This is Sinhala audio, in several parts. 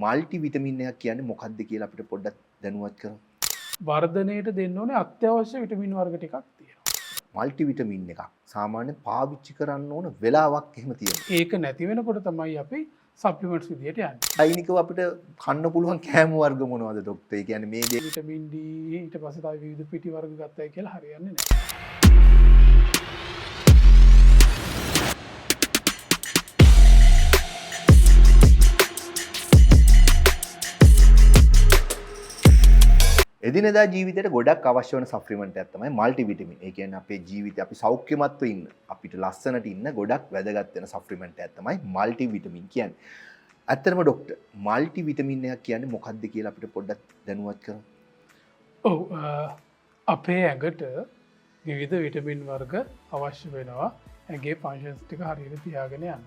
මල්ටි විටමින් එකක් කියන්නේ මොකක්ද කියලා අපිට පොඩ්ඩක් දැනුවත් කරමු. වර්ධනයට දෙන්න ඕනේ අත්‍යවශ්‍ය විටමින් වර්ග ටිකක් තියෙනවා. මල්ටි විටමින් එකක් සාමාන්‍යයෙන් පාවිච්චි කරන්න ඕන වෙලාවක් එහෙම තියෙනවා. ඒක නැති වෙනකොට තමයි අපි සප්ලිමන්ට්ස් විදියට යන්නේ. දෛනිකව අපිට කන්න පුළුවන් කෑම වර්ග මොනවද ඩොක්ටර්? ඒ කියන්නේ මේ දේ විටමින් D ඊට පස්සේ තව විවිධ පිටි වර්ග ගත්තයි කියලා හරියන්නේ නැහැ. එදිනෙදා ජීවිතයට ගොඩක් අවශ්‍ය වන සප්ලිමන්ට් එකක් තමයි මල්ටි විටමින්. ඒ කියන්නේ අපේ ජීවිතේ අපි සෞඛ්‍යමත්ව ඉන්න, අපිට ලස්සනට ඉන්න ගොඩක් වැදගත් වෙන සප්ලිමන්ට් එකක් තමයි මල්ටි විටමින් කියන්නේ. ඇත්තටම ඩොක්ටර් මල්ටි විටමින් එකක් කියන්නේ මොකක්ද කියලා අපිට පොඩ්ඩක් දැනුවත් කරමු. ඔව්, අපේ ඇඟට විවිධ විටමින් වර්ග අවශ්‍ය වෙනවා ඇඟේ ෆන්ක්ෂන්ස් ටික හරියට තියාගෙන යන්න.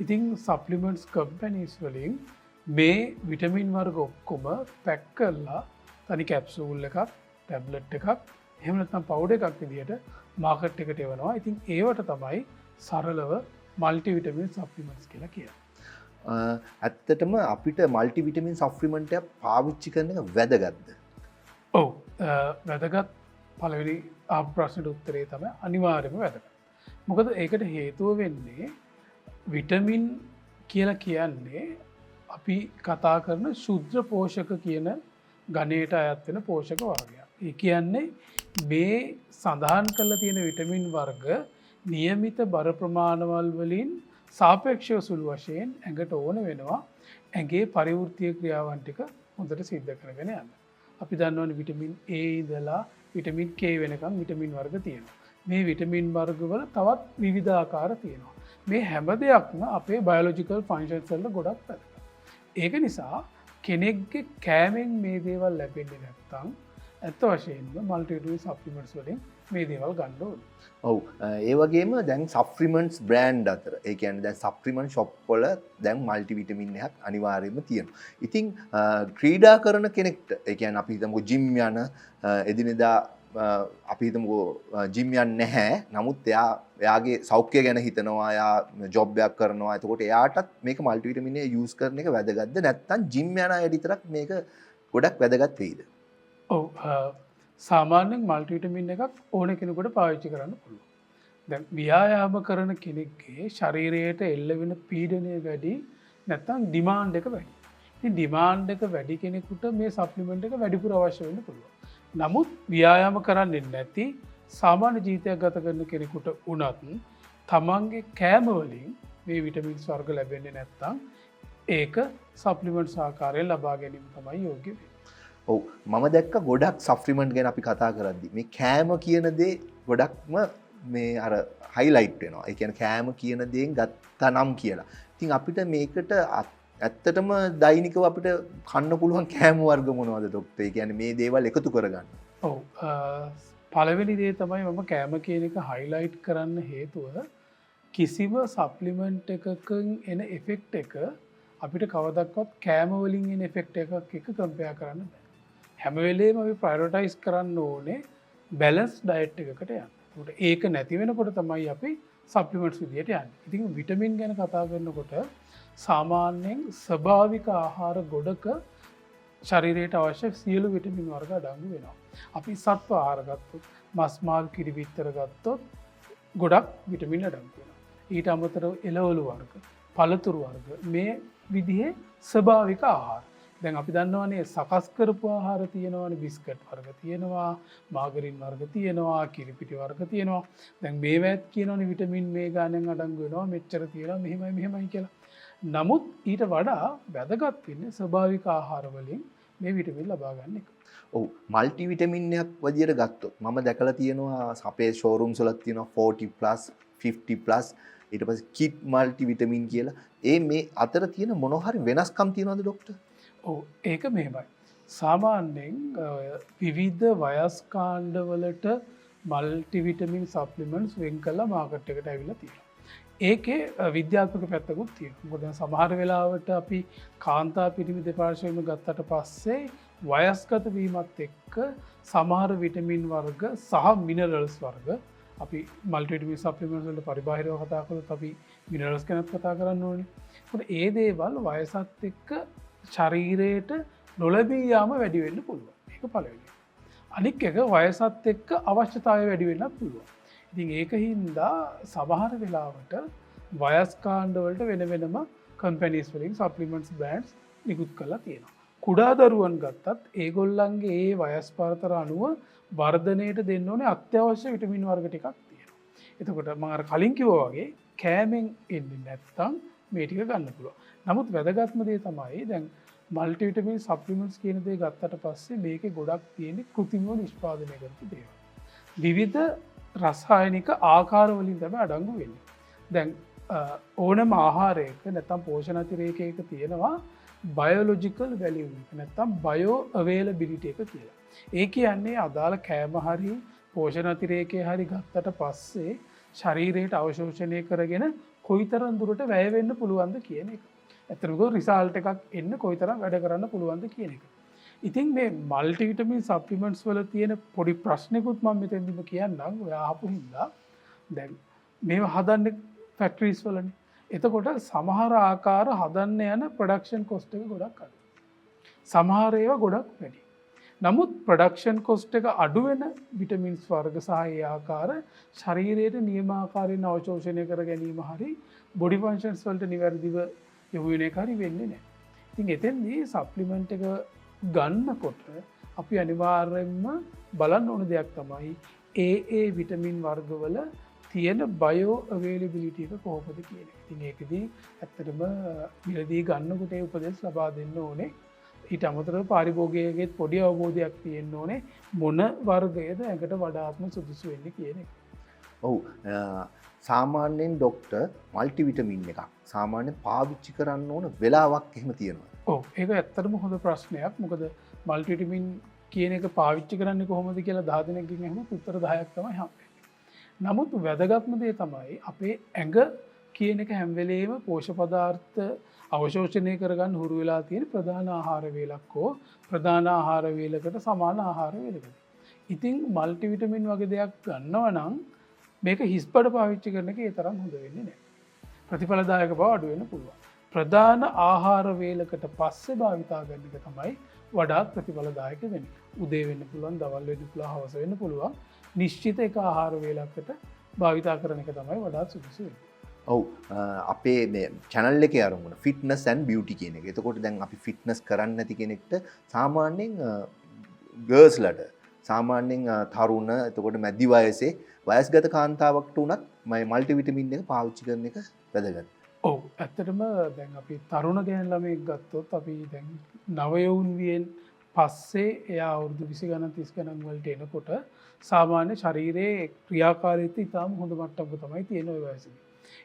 ඉතින් සප්ලිමන්ට්ස් කම්පැනිස් වලින් මේ විටමින් වර්ග ඔක්කොම පැක් කරලා තනි කැප්සූල් එකක්, ටැබ්ලට් එකක්, එහෙම නැත්නම් පවුඩර් එකක් විදියට මාකට් එකට එවනවා. ඉතින් ඒවට තමයි සරලව මල්ටි විටමින් සප්ලිමන්ට්ස් කියලා කියන්නේ. ඇත්තටම අපිට මල්ටි විටමින් සප්ලිමන්ට් එකක් පාවිච්චි කරන එක වැදගත්ද? ඔව්, වැදගත්. පළවෙනි ආපු ප්‍රශ්නෙට උත්තරේ තමයි අනිවාර්යයෙන්ම වැදගත්. මොකද ඒකට හේතුව වෙන්නේ විටමින් කියලා කියන්නේ අපි කතා කරන ශුද්‍ර පෝෂක කියන ගණයට අයත් වෙන පෝෂක වර්ගයක්. ඒ කියන්නේ මේ සඳහන් කරලා තියෙන විටමින් වර්ග නියමිත බර ප්‍රමාණවල් වලින් සාපේක්ෂව සුළු වශයෙන් ඇඟට ඕන වෙනවා ඇඟේ පරිවෘත්තීය ක්‍රියාවන් ටික හොඳට සිද්ධ කරගෙන යන්න. අපි දන්නවනේ විටමින් A ඉඳලා විටමින් K වෙනකම් විටමින් වර්ග තියෙනවා. මේ විටමින් වර්ගවල තවත් විවිධාකාර තියෙනවා. මේ හැම දෙයක්ම අපේ බයොලොජිකල් ෆන්ක්ෂන්ස් වලට ගොඩක් වැදගත්. ඒක නිසා කෙනෙක්ගේ කෑමෙන් මේ දේවල් ලැබෙන්නේ නැත්නම් ඇත්ත වශයෙන්ම මල්ටි විටමින් සප්ලිමන්ට්ස් වලින් මේ දේවල් ගන්න ඕනේ. ඔව්, ඒ වගේම දැන් සප්ලිමන්ට්ස් බ්‍රෑන්ඩ් අතර, ඒ කියන්නේ දැන් සප්ලිමන්ට් ෂොප් වල දැන් මල්ටි විටමින් එකක් අනිවාර්යයෙන්ම තියෙනවා. ඉතින් ක්‍රීඩා කරන කෙනෙක්ට, ඒ කියන්නේ අපි හිතමුකෝ ජිම් යන, එදිනෙදා අපි හිතමුකෝ ජිම් යන්නේ නැහැ. නමුත් එයාගේ සෞඛ්‍යය ගැන හිතනවා, එයා ජොබ් එකක් කරනවා. එතකොට එයාටත් මේක මල්ටි විටමින් එක යූස් කරන එක වැදගත්ද? නැත්නම් ජිම් යන අයට විතරක් මේක ගොඩක් වැදගත් වෙයිද? ඔව්, සාමාන්‍යයෙන් මල්ටි විටමින් එකක් ඕන කෙනෙකුට පාවිච්චි කරන්න පුළුවන්. දැන් ව්‍යායාම කරන කෙනෙක්ගේ ශරීරයට එල්ල වෙන පීඩනය වැඩි, නැත්නම් ඩිමාන්ඩ් එක වැඩි. ඉතින් ඩිමාන්ඩ් එක වැඩි කෙනෙකුට මේ සප්ලිමන්ට් එක වැඩිපුර අවශ්‍ය වෙන්න පුළුවන්. නමුත් ව්‍යායාම කරන්නේ නැති සාමාන්‍ය ජීවිතයක් ගත කරන කෙනෙකුට වුණත් තමන්ගේ කෑම වලින් මේ විටමින්ස් වර්ග ලැබෙන්නේ නැත්නම් ඒක සප්ලිමන්ට්ස් ආකාරයෙන් ලබා ගැනීම තමයි යෝග්‍ය වෙන්නේ. ඔව්, මම දැක්ක ගොඩක් සප්ලිමන්ට් ගැන අපි කතා කරද්දි මේ කෑම කියන දේ ගොඩක්ම මේ අර හයිලයිට් වෙනවා. ඒ කියන්නේ කෑම කියන දේෙන් ගත්තා නම් කියලා. ඉතින් අපිට මේකට ඇත්තටම දෛනිකව අපිට කන්න පුළුවන් කෑම වර්ග මොනවද ඩොක්ටර්? ඒ කියන්නේ මේ දේවල් එකතු කරගන්න. ඔව්, පළවෙනි දේ තමයි මම කෑම කියන එක හයිලයිට් කරන්න හේතුව කිසිම සප්ලිමන්ට් එකකින් එන එෆෙක්ට් එක අපිට කවදක්වත් කෑම වලින් එන එෆෙක්ට් එකක් එක්ක කම්පෙයාර් කරන්න බෑ. හැම වෙලේම අපි ප්‍රයොරිටයිස් කරන්න ඕනේ බැලන්ස් ඩයට් එකකට යන්න. ඒකට ඒක නැති වෙනකොට තමයි අපි සප්ලිමන්ට්ස් විදියට යන්නේ. ඉතින් විටමින් ගැන කතා කරනකොට සාමාන්‍යයෙන් ස්වභාවික ආහාර ගොඩක ශරීරයට අවශ්‍ය සියලු විටමින් වර්ග අඩංගු වෙනවා. අපි සත්ව ආහාර ගත්තොත්, මස් මාළු කිරි බිත්තර ගත්තොත් ගොඩක් විටමින් අඩංගු වෙනවා. ඊට අමතරව එළවලු වර්ග, පළතුරු වර්ග මේ විදිහේ ස්වභාවික ආහාර. දැන් අපි දන්නවනේ සකස් කරපු ආහාර තියෙනවනේ, බිස්කට් වර්ග තියෙනවා, මාගරින් වර්ග තියෙනවා, කිරිපිටි වර්ග තියෙනවා. දැන් මේවැත් කියනවනේ විටමින් මේ ගානෙන් අඩංගු වෙනවා, මෙච්චර තියෙනවා, මෙහෙමයි මෙහෙමයි කියලා. නමුත් ඊට වඩා වැදගත් වෙන්නේ ස්වභාවික ආහාර වලින් මේ විටමින් ලබා ගන්න එක. ඔව්, මල්ටි විටමින් එකක් විදියට ගත්තොත් මම දැකලා තියෙනවා අපේ ෂෝරූම්ස් වලත් තියෙනවා 40 plus, 50 plus, ඊට පස්සේ කිඩ් මල්ටි විටමින් කියලා. ඒ මේ අතර තියෙන මොන හරි වෙනස්කම් තියෙනවද ඩොක්ටර්? ඔව්, ඒක මෙහෙමයි. සාමාන්‍යයෙන් විවිධ වයස් කාණ්ඩවලට මල්ටි විටමින් සප්ලිමන්ට්ස් වෙන් කරලා මාකට් එකට ඇවිල්ලා තියෙනවා. ඒකේ විද්‍යාත්මක පැත්තකුත් තියෙනවා. මොකද දැන් සමහර වෙලාවට අපි කාන්තා පිරිමි දෙපාර්ශ්වයම ගත්තට පස්සේ වයස්ගත වීමත් එක්ක සමහර විටමින් වර්ග සහ මිනරල්ස් වර්ග අපි මල්ටි විටමින් සප්ලිමන්ට්ස් වලට පරිබාහිරව කතා කළොත් අපි මිනරල්ස් ගැනත් කතා කරන්න ඕනේ. මොකද ඒ දේවල් වයසත් එක්ක ශරීරයට නොලැබී යාම වැඩි වෙන්න පුළුවන්. ඒක පළවෙනි එක. අනික් එක වයසත් එක්ක අවශ්‍යතාවය වැඩි වෙන්නත් පුළුවන්. ඉතින් ඒක හින්දා සමහර වෙලාවට වයස් කාණ්ඩ වලට වෙන වෙනම කම්පැනිස් වලින් සප්ලිමන්ට්ස් බ්‍රෑන්ඩ්ස් නිකුත් කරලා තියෙනවා. කුඩා දරුවන් ගත්තත් ඒගොල්ලන්ගේ ඒ වයස් පරතර අනුව වර්ධනයට දෙන්න ඕනේ අත්‍යවශ්‍ය විටමින් වර්ග ටිකක් තියෙනවා. එතකොට මම අර කලින් කිව්වා වගේ කෑමෙන් එන්නේ නැත්තම් මේ ටික ගන්න පුළුවන්. නමුත් වැදගත්ම දේ තමයි දැන් මල්ටි විටමින් සප්ලිමන්ට්ස් කියන දේ ගත්තට පස්සේ මේකේ ගොඩක් තියෙන්නේ කෘත්‍රිමව නිෂ්පාදනය කරපු දේවල්. විවිධ රසායනික ආකාර වලින් තමයි අඩංගු වෙන්නේ. දැන් ඕනම ආහාරයක නැත්තම් පෝෂණ අතිරේකයක තියෙනවා බයොලොජිකල් වැලියු එක නැත්තම් බයෝ අවේලබිලිටි එක කියලා. ඒ කියන්නේ අදාළ කෑම හරි පෝෂණ අතිරේකය හරි ගත්තට පස්සේ ශරීරයට අවශෝෂණය කරගෙන කොයිතරම් දුරට වැය වෙන්න පුළුවන්ද කියන එක. ඇත්තටම කිව්වොත් රිසල්ට් එකක් එන්න කොයිතරම් වැඩ කරන්න පුළුවන්ද කියන එක. ඉතින් මේ මල්ටි විටමින් සප්ලිමන්ට්ස් වල තියෙන පොඩි ප්‍රශ්නෙකුත් මම මෙතෙන්දිම කියන්නම්. ඔයා අහපු හින්දා. දැන් මේවා හදන්නේ ෆැක්ටරිස් වලනේ. එතකොට සමහර ආකාර හදන්න යන ප්‍රොඩක්ෂන් කොස්ට් එක ගොඩක් අඩුයි. සමහර ඒවා ගොඩක් වැඩි. නමුත් ප්‍රොඩක්ෂන් කොස්ට් එක අඩු වෙන විටමින්ස් වර්ග සහ ඒ ආකාර ශරීරයට නියම ආකාරයෙන් අවශෝෂණය කර ගැනීම හරි බොඩි ෆන්ක්ෂන්ස් වලට නිවැරදිව යොමු වෙන එක හරි වෙන්නේ නැහැ. ඉතින් එතෙන්දී සප්ලිමන්ට් එක ගන්නකොට අපි අනිවාර්යයෙන්ම බලන්න ඕන දෙයක් තමයි ඒ ඒ විටමින් වර්ගවල තියෙන බයෝ අවේලබිලිටි එක කොහොමද කියන එක. ඉතින් ඒකෙදී ඇත්තටම මිලදී ගන්නකොට ඒ උපදෙස් ලබා දෙන්න ඕනේ. ඊට අමතරව පාරිභෝගිකයෙක්ගෙත් පොඩි අවබෝධයක් තියෙන්න ඕනේ මොන වර්ගයද ඇඟට වඩාත්ම සුදුසු වෙන්නේ කියන එක. ඔව්, සාමාන්‍යයෙන් ඩොක්ටර් මල්ටි විටමින් එකක් සාමාන්‍යයෙන් පාවිච්චි කරන්න ඕන වෙලාවක් එහෙම තියෙනවා. ඔව්, ඒක ඇත්තටම හොඳ ප්‍රශ්නයක්. මොකද මල්ටි විටමින් කියන එක පාවිච්චි කරන්නේ කොහොමද කියලා 10 දෙනෙක්ගෙන් අහුවොත් උත්තර 10ක් තමයි හම්බෙන්නේ. නමුත් වැදගත්ම දේ තමයි අපේ ඇඟ කියන එක හැම වෙලේම පෝෂ්‍ය පදාර්ථ අවශෝෂණය කරගන්න හුරු වෙලා තියෙන ප්‍රධාන ආහාර වේලක් හෝ ප්‍රධාන ආහාර වේලකට සමාන ආහාර වේලකදී. ඉතින් මල්ටි විටමින් වගේ දෙයක් ගන්නවා නම් මේක හිස්බඩ පාවිච්චි කරන එක ඒ තරම් හොඳ වෙන්නේ නැහැ. ප්‍රතිඵලදායක බව අඩු වෙන්න පුළුවන්. ප්‍රධාන ආහාර වේලකට පස්සේ භාවිතා කරන එක තමයි වඩාත් ප්‍රතිඵලදායක වෙන්නේ. උදේ වෙන්න පුළුවන්, දවල් වෙන්න පුළුවන්, හවස වෙන්න පුළුවන්. නිශ්චිත එක ආහාර වේලකට භාවිතා කරන එක තමයි වඩාත් සුදුසු වෙන්නේ. ඔව්, අපේ මේ චැනල් එකේ අරමුණ ෆිට්නස් ඇන්ඩ් බියුටි කියන එක. එතකොට දැන් අපි ෆිට්නස් කරන්නේ නැති කෙනෙක්ට සාමාන්‍යයෙන් ගර්ල්ස්ලට සාමාන්‍යයෙන් තරුණ, එතකොට මැදි වයසේ වයස්ගත කාන්තාවක්ට වුණත් මේ මල්ටි විටමින් එක පාවිච්චි කරන එක වැදගත්. ඔව්, ඇත්තටම දැන් අපි තරුණ ගෑනු ළමයෙක් ගත්තොත් අපි දැන් නවයවුන් වියෙන් පස්සේ එයා අවුරුදු 20 ගණන් 30 ගණන් වලට එනකොට සාමාන්‍ය ශරීරයේ ක්‍රියාකාරීත්වය ඉතාම හොඳ මට්ටමක තමයි තියෙන ඔය වයසේදී.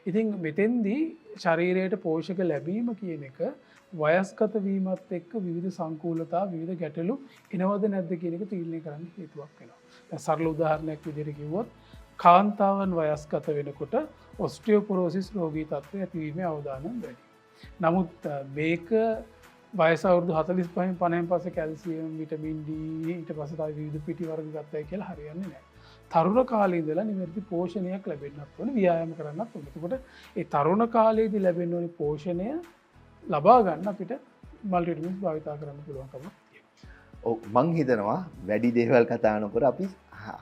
ඉතින් මෙතෙන්දී ශරීරයට පෝෂක ලැබීම කියන එක වයස්ගත වීමත් එක්ක විවිධ සංකූලතා විවිධ ගැටලු එනවද නැද්ද කියන එක තීරණය කරන්න හේතුවක් වෙනවා. දැන් සරල උදාහරණයක් විදිහට කිව්වොත් කාන්තාවන් වයස්ගත වෙනකොට ඔස්ටියෝපොරෝසිස් රෝගී තත්ත්වය ඇතිවීමේ අවදානම් වැඩි. නමුත් මේක වයස අවුරුදු 45 50 පස්සේ කැල්සියම්, විටමින් ඩී, ඊට පස්සේ තව විවිධ පිටි වර්ග ගත්තයි කියලා හරියන්නේ නැහැ. තරුණ කාලේ ඉඳලා නිවැරදි පෝෂණයක් ලැබෙන්නත් ඕනේ, ව්‍යායාම කරන්නත් ඕනේ. එතකොට ඒ තරුණ කාලේදී ලැබෙන්න ඕනේ පෝෂණය ලබා ගන්න අපිට මල්ටි විටමින්ස් භාවිතා කරන්න පුළුවන්කමක් තියෙනවා. ඔව්, මං හිතනවා වැඩි දේවල් කතා නොකර අපි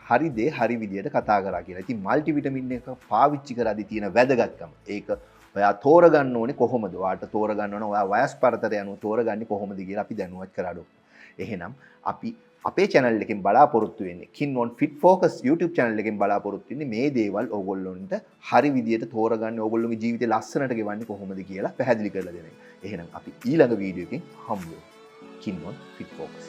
හරි දේ හරි විදියට කතා කරා කියලා. ඉතින් මල්ටි විටමින් එක පාවිච්චි කරද්දී තියෙන වැදගත්කම, ඒක ඔයා තෝරගන්න ඕනේ කොහොමද? ඔයාට තෝරගන්න ඕන ඔයා වයස් පරතරය අනුව තෝරගන්නේ කොහොමද කියලා අපි දැනුවත් කරා ඩොක්ටර්. එහෙනම් අපි අපේ channel එකෙන් බලාපොරොත්තු වෙන්නේ Kinwon Fit Focus YouTube channel එකෙන් බලාපොරොත්තු වෙන්නේ මේ දේවල් ඕගොල්ලොන්ට හරි විදියට තෝරගන්න, ඕගොල්ලොන්ගේ ජීවිතේ ලස්සනට ගෙවන්නේ කොහොමද කියලා පැහැදිලි කරලා දෙන එක. එහෙනම් අපි ඊළඟ වීඩියෝ එකෙන් හමු වෙමු. Kinwon Fit Focus.